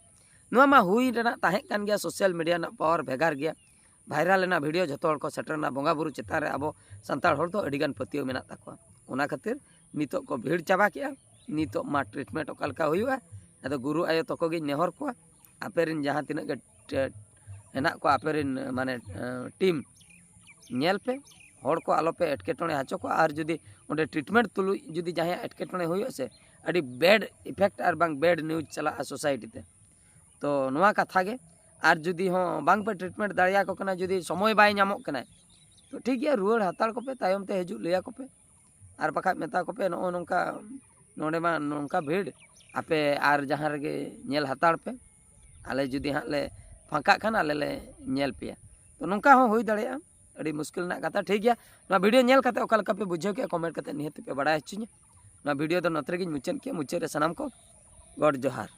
ᱱᱚᱣᱟ ᱢᱟ ᱦᱩᱭ ᱨᱮᱱᱟᱜ ᱛᱟᱦᱮᱸ ᱠᱟᱱ ᱜᱮᱭᱟ, ᱥᱳᱥᱟᱞ ᱢᱤᱰᱤᱭᱟ ᱨᱮᱱᱟᱜ ᱯᱟᱣᱟᱨ ᱵᱷᱮᱜᱟᱨ ᱜᱮᱭᱟ᱾ ᱵᱷᱟᱭᱨᱟᱞ ᱨᱮᱱᱟᱜ ᱵᱷᱤᱰᱤᱭᱳ ᱡᱷᱚᱛᱚ ᱦᱚᱲ ᱠᱚ ᱥᱮᱴᱮᱨ ᱮᱱᱟ, ᱵᱚᱸᱜᱟ ᱵᱩᱨᱩ ᱪᱮᱛᱟᱱ ᱨᱮ ᱟᱵᱚ ᱥᱟᱱᱛᱟᱲ ᱦᱚᱲ ᱫᱚ ᱟᱹᱰᱤᱜᱟᱱ ᱯᱟᱹᱛᱭᱟᱹᱣ ᱢᱮᱱᱟᱜ ᱛᱟᱠᱚᱣᱟ᱾ ᱚᱱᱟ ᱠᱷᱟᱹᱛᱤᱨ ᱱᱤᱛᱚᱜ ᱠᱚ ᱵᱷᱤᱲ ᱪᱟᱵᱟ ᱠᱮᱜᱼᱟ᱾ ᱱᱤᱛᱚᱜ ᱢᱟ ᱴᱨᱤᱴᱢᱮᱱᱴ ᱚᱠᱟ ᱞᱮᱠᱟ ᱦᱩᱭᱩᱜᱼᱟ, ᱟᱫᱚ ᱜᱩᱨᱩ ᱟᱭᱳ ᱛᱟᱠᱚ ᱜᱤᱧ ᱱᱮᱦᱚᱨ ᱠᱚᱣᱟ, ᱟᱯᱮ ᱨᱮᱱ ᱡᱟᱦᱟᱸ ᱛᱤᱱᱟᱹᱜ ᱜᱮ ᱴᱮ-, ᱦᱮᱱᱟᱜ ᱠᱚᱣᱟ ᱟᱯᱮ ᱨᱮᱱ, ᱢᱟᱱᱮ, ᱮᱸ, ᱴᱤᱢ, ᱧᱮᱞ ᱯᱮ, ᱦᱚᱲ ᱠᱚ ᱟᱞᱚ ᱯᱮ ᱮᱴᱠᱮᱴᱚᱬᱮ ᱦᱚᱪᱚ ᱠᱚᱣᱟ᱾ ᱟᱨ ᱡᱩᱫᱤ ᱚᱸᱰᱮ ᱴᱨᱤᱴᱢᱮᱱᱴ ᱛᱩᱞᱩᱡ ᱡᱩᱫᱤ ᱡᱟᱦᱟᱸᱭᱟᱜ ᱮᱴᱠᱮᱴᱚᱬᱮ ᱦᱩᱭᱩᱜᱼᱟ ᱥᱮ, ᱟᱹᱰᱤ ᱵᱮᱰ ᱤᱯᱷᱮᱠᱴ ᱟᱨ ᱵᱟᱝ ᱵᱮᱰ ᱱᱤᱭᱩᱡᱽ ᱪᱟᱞᱟᱜᱼᱟ ᱥᱳᱥᱟᱭᱴᱤ ᱛᱮ᱾ ᱛᱚ, ᱱᱚᱣᱟ ᱠᱟᱛᱷᱟ ᱜᱮ, ᱟᱨ ᱡᱩᱫᱤ ᱦᱚᱸ ᱵᱟᱝ ᱯᱮ ᱴᱨᱤᱴᱢᱮᱱᱴ ᱫᱟᱲᱮᱭᱟᱠᱚ ᱠᱟᱱᱟ, ᱡᱩᱫᱤ ᱥᱚᱢᱚᱭ ᱵᱟᱭ ᱧᱟᱢᱚᱜ ᱠᱟᱱᱟᱭ, ᱛᱚ ᱴᱷᱤᱠ ᱜᱮᱭᱟ, ᱨᱩᱣᱟᱹᱲ ᱦᱟᱛᱟᱲ ᱠᱚᱯᱮ, ᱛᱟᱭᱚᱢ ᱛᱮ ᱦᱤᱡᱩᱜ ᱞᱟᱹᱭ ᱟᱠᱚ ᱯᱮ᱾ ᱟᱨ ᱵᱟᱠᱷᱟᱡ ᱢᱮᱛᱟ ᱠᱚᱯᱮ, ᱱᱚᱜᱼᱚ ᱱᱚᱝᱠᱟ, ᱱᱚᱰᱮ ᱢᱟ ᱱᱚᱝᱠᱟ ᱵᱷᱤᱲ, ᱟᱯᱮ ᱟᱨ ᱡᱟᱦᱟᱸ ᱨᱮᱜᱮ ᱧᱮᱞ ᱦᱟᱛᱟᱲ ᱯᱮ, ᱟᱞᱮ ᱡᱩᱫᱤ ᱦᱟᱸᱜ ᱞᱮ ᱯᱷᱟᱸᱠᱟᱜ ᱠᱷᱟᱱ ᱟᱞᱮ ᱞᱮ ᱧᱮᱞ ᱯᱮᱭᱟ᱾ ᱛᱚ, ᱱᱚᱝᱠᱟ ᱦᱚᱸ ᱦᱩᱭ ᱫᱟᱲᱮᱭᱟᱜᱼᱟ, ᱟᱹᱰᱤ ᱢᱩᱥᱠᱤᱞ ᱨᱮᱱᱟᱜ ᱠᱟᱛᱷᱟ᱾ ᱴᱷᱤᱠ ᱜᱮᱭᱟ, ᱱᱚᱣᱟ ᱵᱷᱤᱰᱤᱭᱳ ᱧᱮᱞ ᱠᱟᱛᱮ ᱚᱠᱟ ᱞᱮᱠᱟ ᱯᱮ ᱵᱩᱡᱷᱟᱹᱣ ᱠᱮᱜᱼᱟ, ᱠᱚᱢᱮᱱᱴ ᱠᱟᱛᱮ ᱱᱤᱦᱟᱹᱛ ᱯᱮ ᱵᱟᱲᱟᱭ ᱦᱚᱪᱚᱧᱟ᱾ ᱱᱚᱣᱟ ᱵᱷᱤᱰᱤᱭᱳ ᱫᱚ ᱱᱚᱛᱮ ᱨᱮᱜᱮᱧ ᱢᱩᱪᱟᱹᱫ ᱠᱮᱜᱼᱟ᱾ ᱢᱩᱪᱟᱹᱫ ᱨᱮ ᱥᱟᱱᱟᱢ ᱠᱚ ᱜᱚᱰ ᱡᱚᱦᱟᱨ᱾